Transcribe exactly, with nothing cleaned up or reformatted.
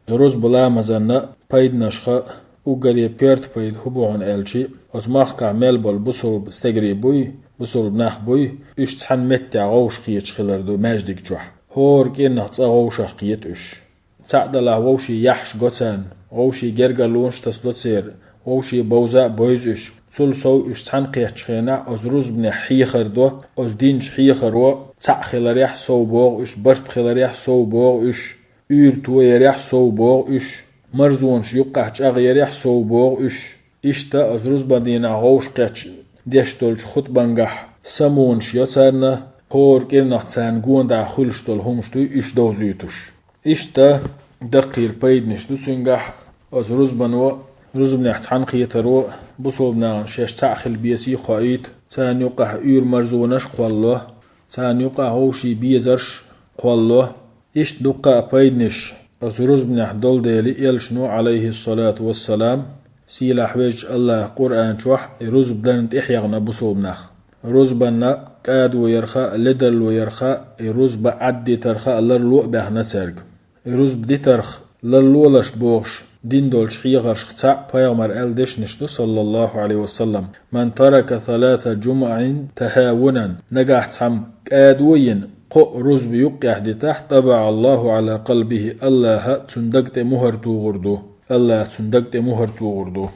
Рузба ламазан пайданашха уггаре пертпайда хӀу бу хьуна аьлча, оцу махкахь мел болу бусулба стегарий буй, бусулба нах буй, уьш цхьана меттехь вовшах кхеташ хилар ду маьждиг чохь. ХӀора кӀирнах цкъа вовшах кхета уьш. Цхьаъ далахь вовшийн яхьаш го царна, вовшийн гергарлонаш тасало церан, вовшийн бовза а бовза уьш. Цул сов уьш цхьаьна кхеттачу хенахь оцу рузбанехь хьехар до, оцу динчу хьехаро цхьаъ хиларехь сов богӀу уьш, барт хиларехь сов богӀу уьш, уьйр тоярехь сов богӀу уьш, марзонаш юккъехь чӀагӀъярехь сов богӀу уьш. Иштта оцу рузбан дийнахь вовшах кхетча деш долчу хутбангахь самонаш йо царна, кхора кӀирнах царна гонаха хуьлуш долу хӀумаш дуй уьш довзуьйтуш. Иштта даккхийра пайданаш ду цуьнгахь, оцу рузбано, рузбанехь цхьаьна кхетаро бусулба нахана шаьш цхьаъ хила безий а хоуьйту, царна юккъехь уьйр марзонаш а кхоллало, царна юккъехь вовшийн безарш а кхоллало. Иштта дуккха а пайданаш оцу рузбанехь долу дела, элчано, Ӏалайхиссалату вассалам, сийлахь везачу Аллаха Къуръан чохь и рузба дарна тӀехьехна бусулба нах. Рузбанна кӀадо ярх а, ледарло ярх а, и рузба Ӏаддитарх а ларло а баьхна цаьрга. И рузба дитарх ларлолаш бохуш дина долчу хьехаршах цхьаъ пайхамар аьлла дешнаш ду, саллаллаху Ӏалайхи ва саллам: «Ман тарака саласа джумаӀин тахавунан». Нагахь цхьамма кӀадо йина кхо рузба юккъехь дитахь, «ТӀабаӀа Аллаху Ӏала къалбихи», Аллаха цуьнан даг тӀе мухӀар тухур ду. Аллаха цуьнан даг тӀе мухӀар тухур ду.